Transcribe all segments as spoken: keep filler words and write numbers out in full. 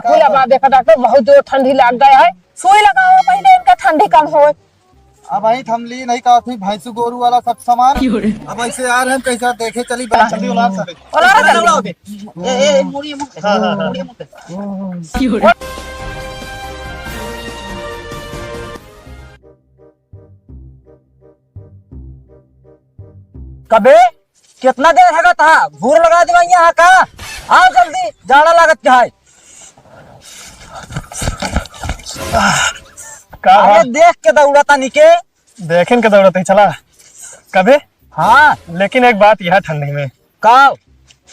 बोला बा, देखा डॉक्टर, बहुत जोर ठंडी लाग गया है, सुई लगावा पहिले, इनका ठंडी कम होए। अब आई थमली नहीं कहा थी, भैंसू गोरू वाला सब सामान। अब ऐसे यार हम कैसा देखे चली, बा जल्दी उलार सारे। उलार सारे। ए, ए, ए, मुड़ी मुड़। हाँ, हाँ, हाँ। मुड़ी मुड़। कबे, कितना देर हगत हा? घूर लगा देवा यहाँ का? आओ जल्दी, जाड़ा लागत के है। का अरे बा? देख के दौड़ा तानी के। देखेन के दौड़ा तानी, चला। कबे? हाँ। लेकिन एक बात यह ठंडी में। का?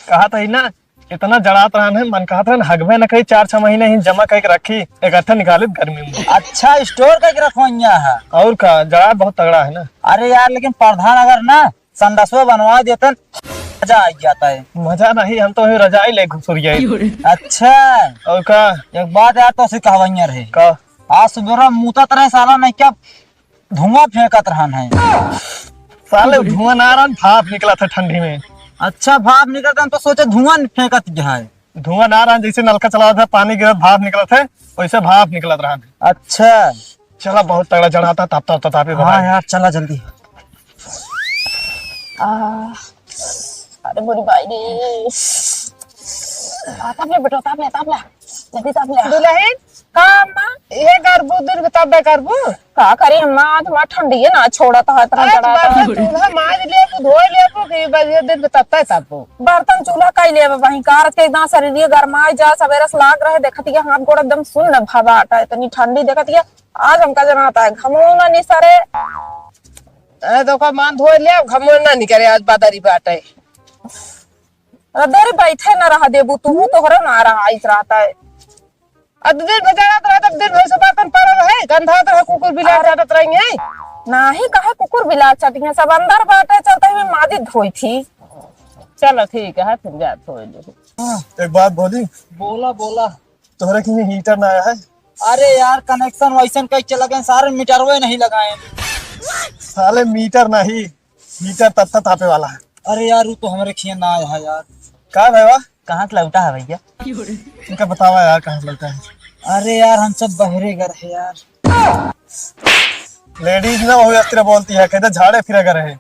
कहा था ही ना, इतना जड़ात रहन है, मन कहत रहन, हगबे न करी, चार छह महीने ही जमा करके रखी, एक अर्थ निकालित गर्मी में। अच्छा, store करके रखो यहाँ है। और का, जड़ात बहुत तगड़ा है ना। अरे यार, लेकिन प्रधान अगर ना संडासवा बनवा देतन, मजा आ जाता है। मजा नहीं, हम तो वही रजाई ले घुसुर गए। अच्छा। और का? एक बात यार, तो से कहवैया रहे। का? आज सुबह मूतत रहे साला, नहीं क्या धुआं फेंकत रहन है। साले धुआं ना रहन, भाप निकला था ठंडी में। अच्छा, भाप निकलता तो सोचे धुआं फेंकत है। धुआं ना रहन, जैसे नलका चला था, पानी गिरत, भाप निकलत है, वैसे भाप निकलत रहन। अच्छा। चला, बहुत तगड़ा जड़ाता, ताप, ताप, ताप, ताप, हाँ ताप। यार, चला जल्दी। आ, अरे मोरी बाई रे। आ, ताप ले बेटो, ताप ले, ताप ले। जल्दी ताप ले। दुलहिन, का अम्मा? ये करबू, दिन में तब करबू? का करी अम्मा, आज हमार ठंडिये ना छोड़त है, इतना आज जड़ात है। बर्तन चूल्हा माज लेबू, धोए लेबू, कि बस ये दिन में तब तक तब। बर्तन चूल्हा कई लेबे वहीं, कारत के एकदम शरीर ये गरमाए जा, सवेरे से लाग रहे, देखत ये हाथ गोड़ एकदम सुन्न भा बाटा, इतनी ठंडी देखत ये। आज हमका जनाता है, घमो ना निसरे। ए, तो का मान धोए ले, घमो ना निकरे, आज बादरी बाटे। अरे देर बैठे ना रहा देबू, तू तोहरे ना रहा, इस रहता है। अब दिन भर जड़ात रहे, तब दिन भर से बर्तन पड़ल रहे, गंधात रहे, कुकुर बिलार अरे। चाटत रही है। नाही, काहे कुकुर बिलार चाटी है, सब अंदर बाटे, चलते हुए मादी धोई थी। चलो ठीक है, फिर जा धोए लो। एक बात बोली। बोला, बोला। तोहरे के लिए हीटर ना आया है? अरे यार, connection वैसन कहीं चला गए, सारे मीटरवे नहीं लगाए। साले मीटर नहीं, हीटर तत्ता तापे वाला है। अरे यार, वो तो हमारे खिया ना आया है यार। का भाई वाह? कहाँ से लौटा है भैया? इनका बतावा यार, कहाँ से लौटा है? अरे यार, हम सब बहरे घर है यार। Ladies ना वही अस्त्र बोलती है, कहते झाड़े फिरे घर है।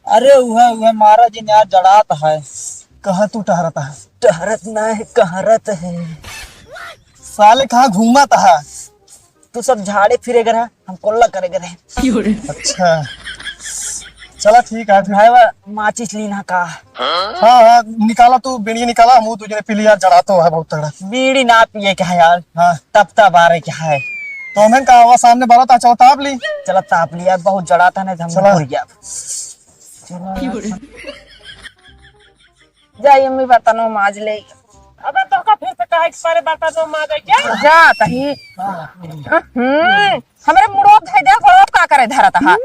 अरे वह, वह महाराज जी ने यार जड़ात है। कहाँ तू टहरता है? टहरत ना है, कहरत है। साले कहाँ घूमत है? तू सब झाड़े फिरे कर है, हम कोल्ला करे कर है। अच्छा, चला ठीक है फिर। भाई वा, माचिस लीना का? हाँ, हाँ, निकाला तू, बीड़ी निकाला, हम तुझे पी लिया, जड़ा तो है बहुत तगड़ा। बीड़ी ना पिए क्या है यार? हाँ। तब तब आ रहे क्या है? तो हमें का आवाज सामने बारा था, चलो ताप ली। चला ताप लिया, बहुत जड़ा था, नहीं तो हम चला। मर गया। चला। जाई अम्मी बर्तनों माज ले। अबे तोहका फिर से कहे के परे बर्तनों माज के? जा तही। हम्म, हमरे मुड़ो धइ दे, गोड़ो का करे धरत हा?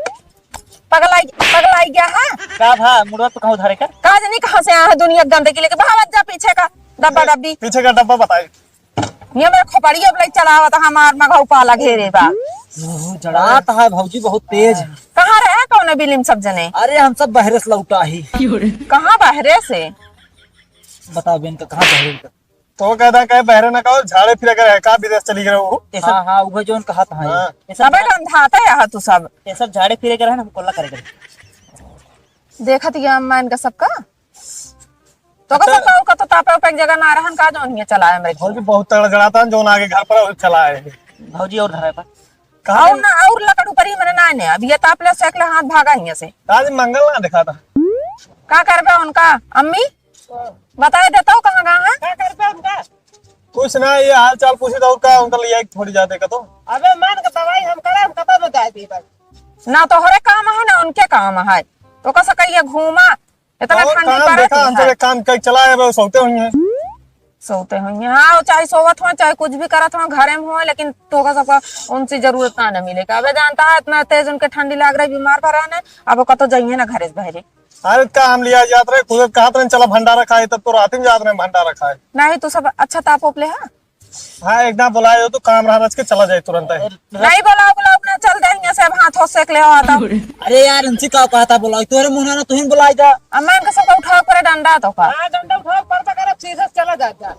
पगलाई, पगलाई गया है? का भा, मुड़ो तो कहूँ धरे का? का जानी कहाँ से आया है दुनिया के गंदगी लेके, भावत जा पीछे का डब्बा डब्बी। पीछे का डब्बा बताई। ये मेरे खोपड़िया पे चलावत हमार मघऊ पाला घेरे बा। ओहो, जड़ात है भौजी, बहुत तेज। कहाँ रहे कौने बिलिम सब जने? अरे, हम सब बहरे से लौटा ही। कहाँ बहरे से? बताओ बेन का, कहाँ बहरे का? तो कहता कहे बहरे ना कहो, झाड़े फिरे करे, का विदेश चली गए वो? ये सब हाँ, हाँ, उहे जोन कहा था। हाँ। ये सब सबे गंधाते यहाँ तू सब। ये सब झाड़े फिरे करे ना, हम कोल्ला करे करे। देखत गया अम्मा इनका सबका। तो का सब का, का तो तापे उपे के जगह ना रहन का, जौन हियां चला है हमरे भौजी। बहुत तगड़ा जड़ाता है, जौन आगे घर पर है, चला है। भौजी और धरे पर। कहाँ और गई? ना, और लकड़ ऊपर ही मने ना ने। अब ये ताप ले, सेक ले, हाथ भागा हियां से। आज मंगल ना दिखा था। का करबे उनका? अम्मी, बताए देता हूँ कहाँ कहाँ है? का करबे उनका? कुछ ना, ये हाल चाल पूछे तो और का, उनका ले आए थोड़ी जाते का तो। अबे मान के दवाई हम करे, हम कतौ न जाए दी भाई। ना तोहरे काम है, ना उनके काम है। तो का सका ये घूमा, इतना और ठंडी काम पड़त देखा, हम तो है। एक काम कई चला है, वो सोते हुए हैं। सोते हुए हैं, हाँ, चाहे सोवत हो, चाहे कुछ भी करत हो, घरे में हो, लेकिन तोका सबका उनसे जरूरत ना, ना मिले का। अबे जानता है, इतना तेज उनके ठंडी लाग रही, बीमार पड़ा है, अब वो कतो जाइए ना घरे से बहरे। अरे का हम लिया जात रहे, खुद कहा था, चला भंडारा खाए, तब तो रात में जात रहे भंडारा खाए। नहीं, तू सब अच्छा ताप ओप ले, हाँ? हाँ, एक ना बुलाए हो तो काम रहा रच के चला जाए तुरंत है। नहीं बुलाओ, बुलाओ ना, चल जाए यहाँ से, अब हाथों सेक ले हो तो। अरे यार, इनसे का कहा था बुलाओ, तोरे मुंह ना तुम बुलाई जा। अम्मा इनका सबका उठाओ करे डंडा तो का। हाँ, डंडा उठाओ, पर्दा करे, सीधे चला जा, जा।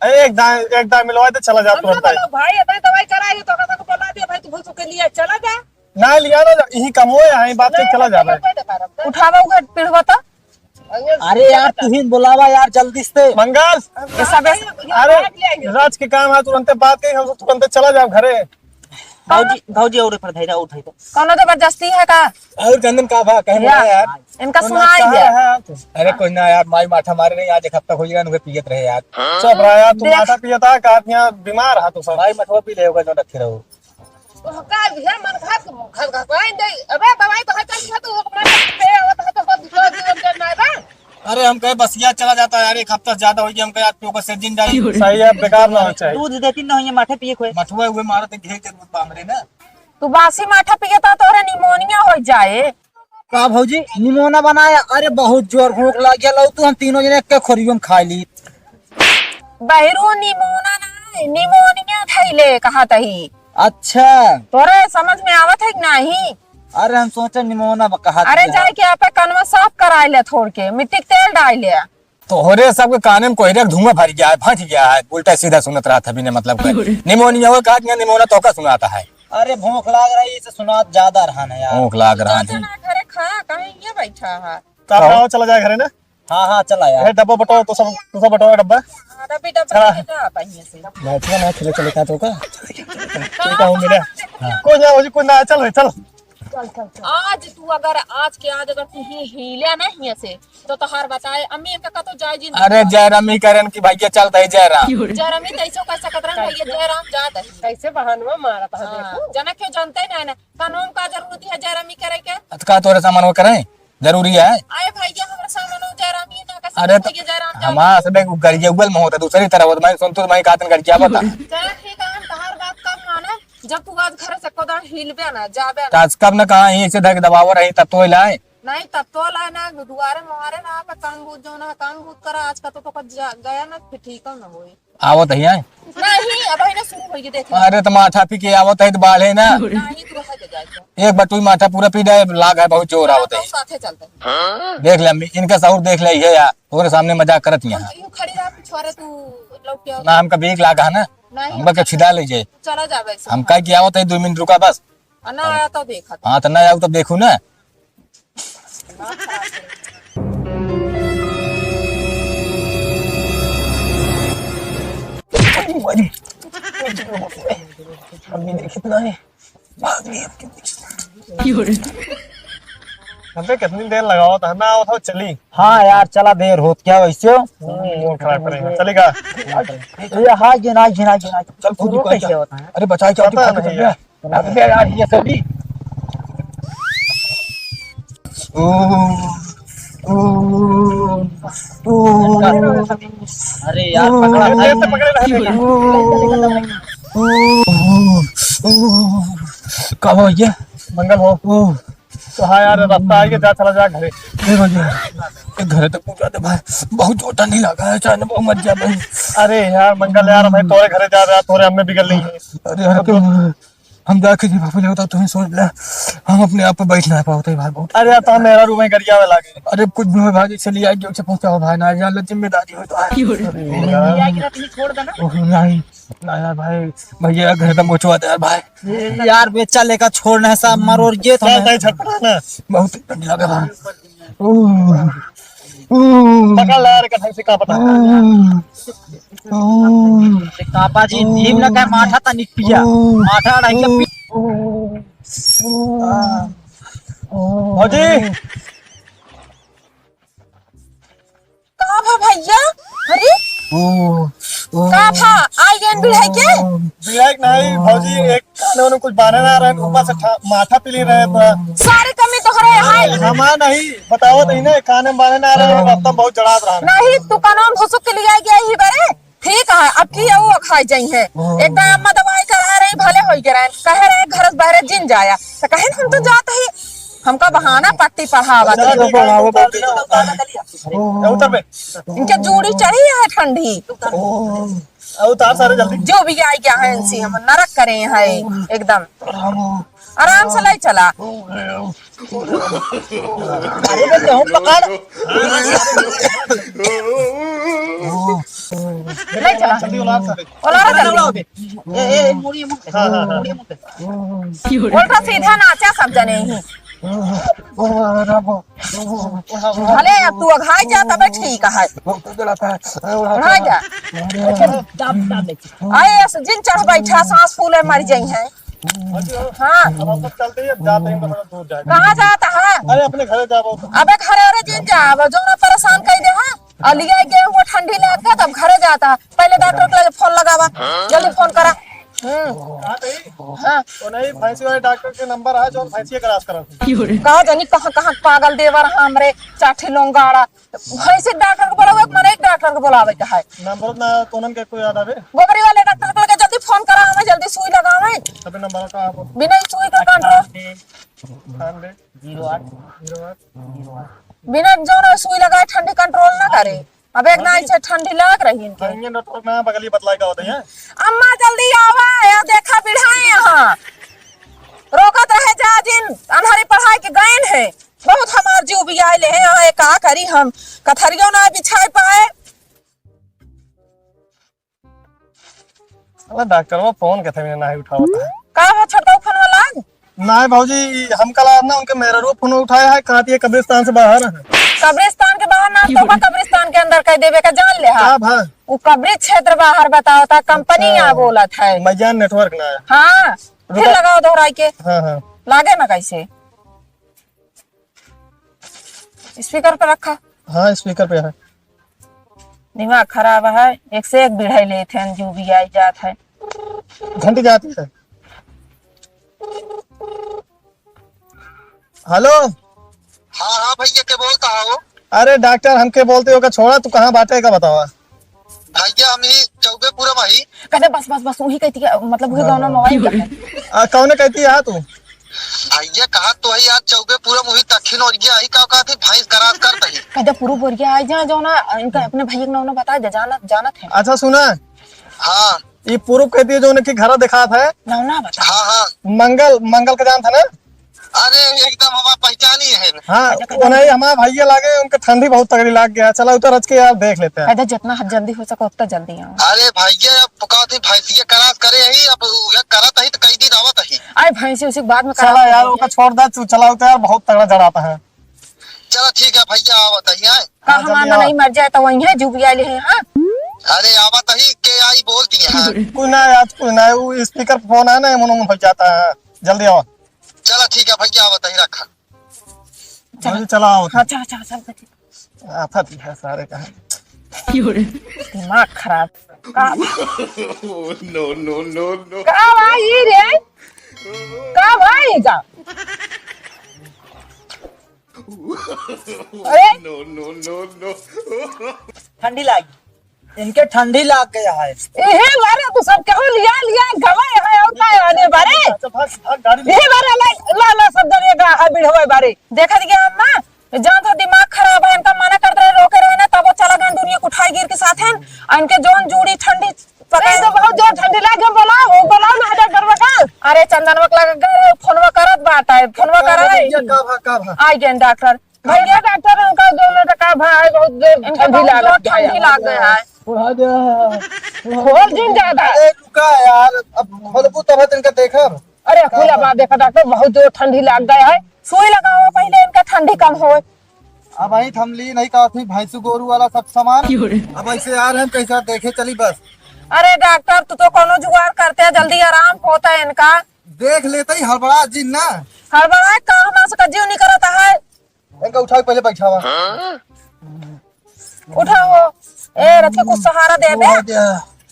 अरे एक दाई, एक दाई मिलवाए तो चला जा हम तुरंत। बोलो, भाई, इतनी दवाई करा रही तो कहता को बोला दिया, भाई, तू भूसुक के लिए चला जा। ना लिया ना, यही कम हो, यही बात से चला जा भाई। उठावा उधर पिढ़वा तो। अरे यार, तू ही बुलावा यार, जल्दी से। मंगल, ये सब ऐसे अरे, राज के काम है, तुरंते बात कही, हम तुरंते चला जाओ घरे। भौजी, भौजी, और पर धैर्य, और धैर्य। कौनो जबरदस्ती है का? और चंदन का भा, कहीं या, ना यार। इनका कौन सुनाई बात दे। कहा है आप? अरे कोई ना यार, माई माठा मारे रही, आज एक हफ्ता हो गया, उनके पियत रहे यार। चुप रहा यार, तू देख। माठा पियता का, आप यहाँ बीमार है तू सब। माई मठवा पी ले होगा, जो रखे रहो। ओका भी है, मन घात, घात, घात, घात, दे। अबे दवाई तो है, चल, तू ओकर मन पे आवत है, तो सब दूसरा जीवन के ना बा। अरे हम कहे बसिया चला जाता है यार, एक हफ्ता से ज्यादा हो गया, हम कहे आज पीओ का सेजिन डाली। सही है, बेकार ना होना चाहिए। दूध देती ना हो, ये माठे पिए खोए। मठुआ हुए मारत है, घेर जरूरत बा हमरे ना। तू बासी माठा पिए तो तोरे निमोनिया हो जाए। का भौजी, निमोना बनाया? अरे बहुत जोर भूख लाग गया, लो तू हम तीनों जने एक के खोरियो में खा ली। बहिरू निमोना ना, निमोनिया धैले कहा तही। अच्छा। तोरे समझ में आवत है कि नहीं? अरे हम सोचे निमोना ब-, कहा अरे तही। जाए के आपे कनवा साफ कराए ले, थोड़ के मिट्टी के तेल डाल ले। तोहरे सबके काने में कोहरे के धुआं भर गया है, फंस गया है, उल्टा सीधा सुनत रहा था बिना मतलब का। निमोनिया हो कहा, निमोना तो का सुनाता है। अरे भूख लाग रही, इसे सुनात ज्यादा रहा ना यार। भूख लाग रहा तो है। चला घरे खा, कहीं ये बैठा है। तो आप आओ, चला जाए घरे ना। हाँ, हाँ, चला यार। ए, डब्बा बटो, तो सब, तो सब बटो डब्बा। हाँ, डब्बी डब्बा चला। लेके जा, पहिए से। बैठिए ना, खेले चले का तो का? तो का हो मिले? हाँ। कोई ना, हो जी, कोई ना, चल भाई, चल। चल, चल, चल। आज तू अगर, आज के आज अगर तू ही हिले ना हिया से, तो तोहार बताए, अम्मी इनका कतो जाए जी। अरे, जयराम ही करेन कि भैया चलता है जयराम। जयराम ही तो ऐसो कर सकत रहन, भैया जयराम जात है। कैसे बहानवा मारत है, हाँ, देखो। जना क्यों जानते ही ना, ना। कानून का जरूरत है जयराम ही करे के? अत का तोरे सामान वो करें? जरूरी है। आए भैया, हमरा सामने जयराम ही ना का अरे सामने तो भैया जयराम जान हमारा सब एक गरिया उगल में होता, दूसरी तरह होता, मैं सुन तो मैं कातन गरिया बता। चल ठीक है, हम तहार बात कब माने, जब तू आज घर से कोदा हिलबे ना, जाबे ना। तो आज कब ना कहा, यहीं से धक दबाव रही, तब तो लाए। नहीं, तब तो लाए ना, दुआरे मुहारे ना, पे काम बूझ जो ना, काम बूझ करा, आज का तो, तो कुछ जा-, गया ना, फिर ठीक ना होई। आवत है, हैं? नहीं, अब है ना शुरू होई, देख ले। अरे, तो माठा पी के आवत है, तो बाढ़े ना। नहीं, तू रह के जाए तो। एक बार तू माठा पूरा पी जाए, लाग है, बहुत जोर आवत है। साथे चलते हैं। देख ले, अम्मी, इनका सहूर देख ले, ये यार, तोरे सामने मजाक करत ही हम हैं। यूं खड़ी रह, पिछवारे तू लौट के आओ। ना, हमका बेग लागा है ना, नहीं, हमका के छिदा ले जाए। चला जा वैसे। हम कह के आवत है, दो मिनट रुका बस। और ना आया तो देखा। हाँ, तो ना आऊ तो देखू ना। अभी देखित ना है। भाग लिया, अब क्यों देखित ना? अबे कितनी देर लगावत है ना, आवत हो, चली। हाँ यार, चला, देर होत क्या वैसे हो? हम्म, वो खराब करेगा। चलेगा? ये हाँ, ये ना, ये ना, ये ना। चल, खुद वो ही कैसे होता है? अरे, बचाए, क्या पता नहीं यार। अबे यार, ये सभी। ओ, ओ, ओ। अरे यार, पकड़ा भाई। ऐसे पकड़े रहने का। ओ, ओ, ओ, ओ। का हो ये? मंगल हो। ओ। तो हाँ यार, रास्ता आइए, जा, चला जा घरे। ए भैया, ए घरे तक पहुंचा दे भाई, बहुत जोर ठंडी लगा है, चाहे ना बहुत मत जा भाई। अरे यार मंगल यार, भाई तोरे घरे जा रहा, तोरे हमें बिगल नहीं है। अरे यार, क्यों? हम जाके जी बापू, लेवता तुम्हें सोच ले, हम अपने आप पे बैठ ना पावत है भाई, बहुत। अरे यार, तो हम मेरा रूम में गरिया में लागे। अरे कुछ भी हो भाई, चली आएगी, उसे पहुंचाओ भाई, ना यार, जिम्मेदारी हो तो। अरे यार। ये आएगी ना, तुम्हें छोड़ देना। ओह, नहीं, ना यार भाई, भैया घर तक पहुंचवा दे यार भाई। यार बेचा लेकर छोड़ना है साहब, मरोर ये तो चल, है। नहीं छटपटा ना। बहुत ठंड लगा भाई। ओह, ओह, पकड़ ला यार, कथई से का पता। ओह, ओह, कापा जी, भीम लगा माठा तनिक पिया। ओह, माठा अढ़ाई का पी- ओह, ओह, भौजी। का भा भैया? अरे? ओ, ओ, का भा? आई गए बिढ़ाई के? बिढ़ाई के नहीं, भौजी, एक काने में कुछ बांधे ना रहे, ऊपर से ठा-, माठा पीली रहे तो। सारी कमी तोहरे है। हमार नहीं, बताओ तो ही ना, काने में बांधे ना रहे, रास्ता में बहुत जड़ात रहा। नहीं, तू कानवा में भुसुक के लिए आई गया ही बरे। ठीक है, अब की वो खाई जाई है। एकदम अम्मा दवाई करा रही, भले होई के रहे। कहे रहे, "घर से बाहर जिन जाया।" तो कहे, "हम तो जात ही।" हमका बहाना पट्टी पढ़ावत है। उतर बे। इनके जूड़ी चढ़ी है ठंडी। उतार सारे जल्दी। जो भी आई गया है इनसे, हम नरक करे हैं एकदम। आराम से ले चला। अरे बे, गेहूं पकड़। ले चला। ओलारा जल्दी। ए, ए, ए, मुड़ी, मुड़ी। हाँ, हाँ, हाँ। मुड़ी, मुड़ी। उल्टा सीधा नाचा सब जने ही। भले अब तू अघाई जा, तबे ठीक है। अघाई जा। दाब, दाब ले। आए, ऐसे जिन चढ़ बैठा, सांस फूले, मर जाई है। हाँ। अब हम लोग चलते ही, अब जाते ही, मतलब, दूर जाए। कहाँ जाता है? अरे, अपने घरे जाबो। अबे, घरे, अरे, जिन जाबो, जो ना परेशान कर दे, हाँ? और लिया के वो ठंडी लाग गया, तब घरे जाता। पहले डॉक्टर के लगे फोन लगावा, जल्दी फोन करा। हम्म। हाँ, तो ही? हाँ। तो नहीं, भैंसी वाले डॉक्टर के नंबर है, जो भैंसी के इलाज करा। कहा जानी कहाँ, कहाँ पागल देवर, हाँ, हमरे चाठी लोंगाड़ा। भैंसी डॉक्टर के बोलावे, मने एक डॉक्टर के बोलावे के है। नंबर ना तोनन के कोई याद आवे? गोगरी वाले डॉक्टर के लगे जल्दी फोन करावे, जल्दी सुई लगावे। अबे नंबर का आप? बिना ही सुई के कंट्रोल। अठानबे। जीरो आठ। जीरो आठ। बिना जो ना सुई लगाए ठंडी कंट्रोल ना करे। अब एक ना ऐसे ठंडी लाग रही इनके। हाँ, ये नेटवर्क ना बगली बतलाई का होता है। अम्मा जल्दी आवा, या देखा बिढ़ाए यहाँ। रोकत रहे जा जिन, अन्हरी पढ़ाई के गयन है। बहुत हमार जीव बियाइले हैं, यहाँ का करी हम, कथरियो ना बिछाए पाए। अरे डॉक्टरवा फोन के थे, मैंने नाही उठावत है। का हो छोटका, फोनवा लाग? नाही भौजी, हम कल ना उनके मेहररुआ फोन उठाए है, कहती है कब्रिस्तान से बाहर है। कब्रिस्तान के बाहर ना, तो कब्रिस्तान के अंदर कह देवे का जान ले हा। का भा? वो कब्रिस क्षेत्र बाहर बताओ था, कंपनी हाँ। यहाँ बोलत है। मैजान नेटवर्क ना है। हाँ, फिर रुका। लगाओ दोहराई के। हाँ, हाँ। लागे ना कैसे? स्पीकर पे रखा। हाँ, स्पीकर पे है। दिमाग खराब है, एक से एक बिढ़ाई लेत हैं, जो भी आई जात है। घंटी जाती है। हेलो। हाँ, हाँ भैया, के बोलता हो? अरे डॉक्टर, हमके बोलते हो का छोड़ा, तू कहाँ बाटे का बतावा? भैया, हम ही चौबेपुरम ही। कहते बस, बस, बस, वही कहती है, मतलब, वही हाँ, गाँव में हाँ। मोबाइल का है। आ, कौने कहती है तू? भैया, कहा तो है यार, चौबेपुरम वही दक्षिण ओरिया आई, का कहती भैंस गरास कर दही। कहते पूर्व बोरिया आई जा, जो ना, इनका अपने भैया के नाम ना बता दे, जानत, जानत है। अच्छा सुना। हाँ। ये पूर्व कहती है जो उनके घर दिखात है। नाम ना बता। हाँ, हाँ। मंगल, मंगल के जानत है ना? अरे, एकदम हमार पहचान ही है। हाँ, अच्छा, उन्हें हमार भैया लागे, उनके ठंडी बहुत तगड़ी लाग गया। चला उतर रच के यार देख लेते हैं। अरे, जितना जल्दी हो सके उतना जल्दी आओ। अरे भैया, अब कहत ही भैंसिया करास करे ही, अब उहे करत ही तो कई दिन आवत ही। अरे भैंसी उसी के बाद में चला करास यार, करेंगे। ओका छोड़ दे, तू चला उतर यार, बहुत तगड़ा जड़ाता है। चला ठीक है भैया, आवत ही, आए। का हाँ, हमार जल्दी मनई आओ। मर जाए तो वहीं है, जुबिया ले हैं, हाँ? अरे आवत ही, के आई बोल दिए, हाँ। कोई ना यार, कोई ना, वो स्पीकर पे फोन है ना, मनो मन हो जाता है। जल्दी आओ। चला ठीक है भैया, आवत ही, रखा। चला। जल्दी चला आओ। हाँ, चला, चला, चला, चला। आफत है सारे का। दिमाग खराब। का? No, no, no, no। का भाई रे? का भाई का? अरे? No, no, no, no। ठंडी लागी। इनके ठंडी लाग गया है। इहे बारे तू सब केहू लिया लिया गवा है और का आने बारे? अच्छा, भाग, भाग, गाड़ी इहे बारे ला, ला, ला, सब जने का है बिढ़वे बारे। देखत गया अम्मा, जान तो दिमाग खराब है, इनका मना करत रहे, रोके रहे ना, तब वो चला गए दुनिया कुठाई गिर के साथ हैं। और इनके जौन जूड़ी ठंडी पकड़। तो बहुत जोर ठंडी लागे, बोलाओ, बोलाओ ना डॉक्टर बा का। अरे चंदनवा के लगे गए, फोनवा करत बात है, फोनवा का करे। भैया, का भा, का भा? आई गए डॉक्टर। भैया डॉक्टर, उनका दोनों का का भा है, बहुत जोर इनका ठंडी बहुत लागत जोर है। ठंडी लाग गया है। उड़ा दे। खोल जिन ज्यादा। अरे रुका यार, अब खोलबू तब है तो इनका देखब। अरे का खुला भा? बात देखा डॉक्टर, बहुत जोर ठंडी लाग गया है, सुई लगाओ पहले, इनका ठंडी कम होए। अब वही थमली नहीं का थी, भैंसू गोरू वाला सब सामान। अब ऐसे यार हम कैसा देखे चली बस। अरे डॉक्टर, तू तो कोनो जुगाड़ करते है, जल्दी आराम होता है इनका। देख लेते ही हड़बड़ा जिन ना। हड़बड़ा का, हमार से का जीव निकलता है। इनका उठा के पहले बैठावा। उठाओ। ए, रथ के कुछ सहारा दे बे। उठा दे।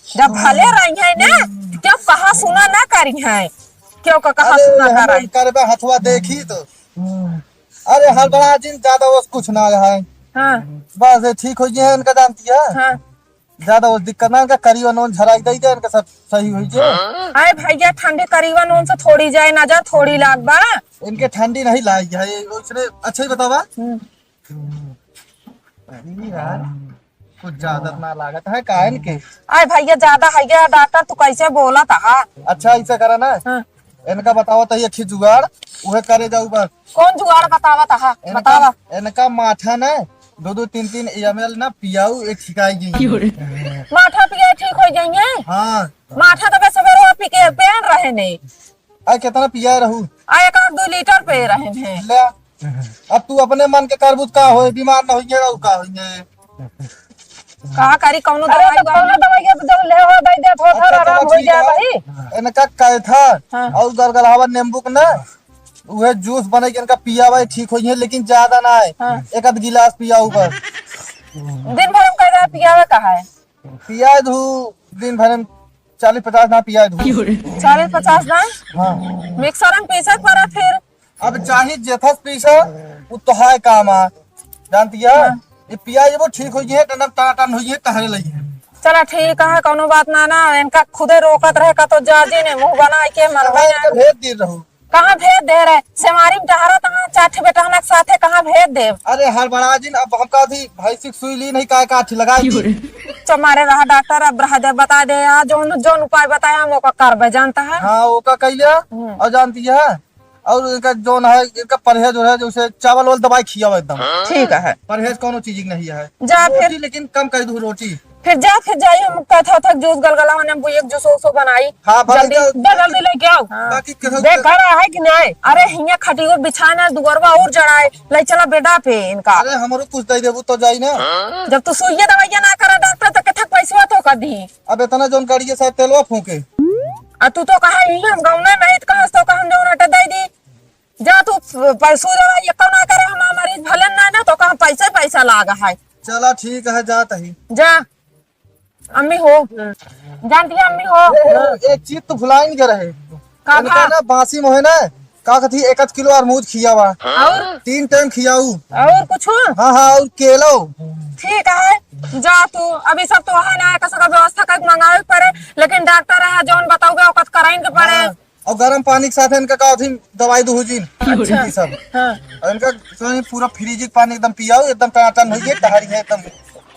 जब भले रही है ना, क्यों कहा सुना ना करी है, क्यों का कहा अरे, सुना हम करा। करबे हथवा देखी तो। अरे, हड़बड़ा जिन, ज्यादा वो कुछ ना है। हाँ। बस ये ठीक हो गए हैं, इनका जानती है। हाँ। ज्यादा वो दिक्कत ना, इनका करी और नून झराई दे दे, इनका सब सही हो जाए। अरे भैया, ठंडी करीबन उनसे थोड़ी जाए ना जा, थोड़ी लाग बा। इनके ठंडी नहीं लाई है, ये उसने अच्छा ही बतावा। हम्म। अरे यार, कुछ ज्यादा ना लागत है का इनके? अरे भैया, ज्यादा है क्या डॉक्टर, तू कैसे बोलत हा? अच्छा, ऐसा करा ना। हाँ। इनका बतावा त एक ही जुगाड़, उहे करे जाऊ बस। कौन जुगाड़ बतावा तहा? इनका, बतावा। इनका माठा ना दो दो तीन तीन एम एल ना पियाऊ, एक छिकाई गई। माठा पिया ठीक हो जाइए। हाँ। माठा तो बस सवेरे पी के पेन रहे नहीं। आ, कितना पिया रहू? आ, एक आध दो लीटर पे रहे हैं। ले, अब तू अपने मन के करबू त का होए, बीमार न होइए, और का होइए? का करी, कौनो अरे, दवाई तो वाली? कौनो दवाई के तो ले हो, दे दे, थोड़ा अरे, आराम चलो, हो ठीक जाए है। भाई। इनका कैथा हाँ। और गरगलावा नींबू के ना, उहे जूस बने के इनका पियावे, ठीक होइए, लेकिन ज्यादा ना है। हाँ। एक आध गिलास पियाऊ बस। दिन भर हम कैथा पियावे का है? पियाए दू, दिन भर में चालीस पचास ना पियाए दू। चालीस पचास ना? हाँ। मिक्सर में पीसे के पड़ा फिर। अब चाहे जेथस पीसा, उ तोहार काम आ। जानती है? हाँ। ये पियाए जब ठीक होइए, टनक टनाटन होइए, टहरे लगी है। चला ठीक है, कौनो बात ना, ना, इनका खुदे रोकत रहे का तो जा जी ने मुँह बना के मन अब बना। इनका भेज दे रहू। कहाँ भेज दे रहे? सेमारी में टहरा तहाँ चार ठे बेटहना के साथे कहाँ भेज देब? अरे हड़बड़ा जिन, अब हमका अभी भैंसी के सुई ली नहीं, काय का अथी लगाई दी। चमारे रहा डॉक्टर, अब रह दे, बता दे, आ जौन, जौन उपाय बताया हम ओका करबे, जानता है? हाँ, ओका कैले हम्म। और जानती है, और इनका जौन है, इनका परहेज उरहेज, उसे चावल वाल दवाई खियावा एकदम। ठीक है। परहेज कौनो चीज की नहीं है। जा फिर। रोटी लेकिन कम कर दू रोटी। फिर जा, फिर जाई, हम कथा थक जूस गलगला होने, हम एक जूस ओसो बनाई। हाँ, भले जल्दी, जाओ। जा जल्दी लेके आओ। हाँ। बाकी केहू देख, के घर है कि नहीं? अरे, हियाँ खटियो बिछाना, दुअरवा और जड़ाए, ले चला बेडा पे इनका। अरे, हमरो कुछ दे देबू तो जाई ना। जब तू सुइया दवाइया ना करा डॉक्टर, तो केथक पैसवा तो कर दी। अब इतना जौन गाड़िए साहब तेलवा फूके। आ तू तो कहा, ही हम गाँव में नहीं, तो कहा, तो कहा, हम जौन अटे दे दी। जा तू प-, पैसू दवाई एको ना करे, हम मरीज भले ना, ना, तो कहा पैसे पैसा लाग है। चला ठीक है, जात ही। जा। अम्मी हो, जानती है अम्मी हो? ए, ए, एक चीज तो भुलाइन के रहे। का इनका बा? ना बासी मोहे ना, का कहती, एक आध किलो अरमूद खियावा। और? तीन टाइम खियाऊ। और कुछ? हाँ, हाँ, और केलो। ठीक है, जा तू, अभी सब तो है ना, एक सब व्यवस्था कर मंगावे के पड़े, लेकिन डॉक्टर है, जौन बताओगे, ओकत कराइन के पड़े। हाँ। और गरम पानी के साथ इनका का होती दवाई दूहू जिन। अच्छा। ई सब। हाँ। और इनका कहीं पूरा फ्रिज के पानी एकदम पियाऊ, एकदम टनाटन होइए, टहरी है एकदम।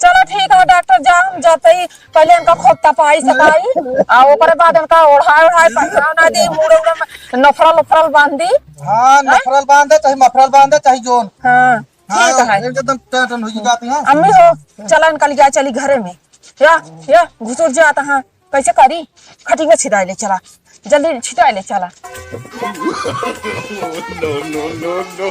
चलो ठीक है डॉक्टर, जा हम जाते ही पहले इनका खूब तपाई सताई, आ ओकरे बाद इनका ओढ़ाई ओढ़ाई पहिराव ना दी, मुड़े उड़े में नफरल उफरल बांध दी। हाँ, हैं? नफरल बांध दे, चाहे मफरल बांध दे, चाहे जोन। हाँ, हाँ, ठीक है। एकदम टनाटन होइए जाती है। अम्मी हो, चला इनका लिया चली घरे में। या, या, घुसुर जाता है। कैसे करी? खटिया छिटाए ले चला, जल्दी छिटाए ले चला। No, no, no, no।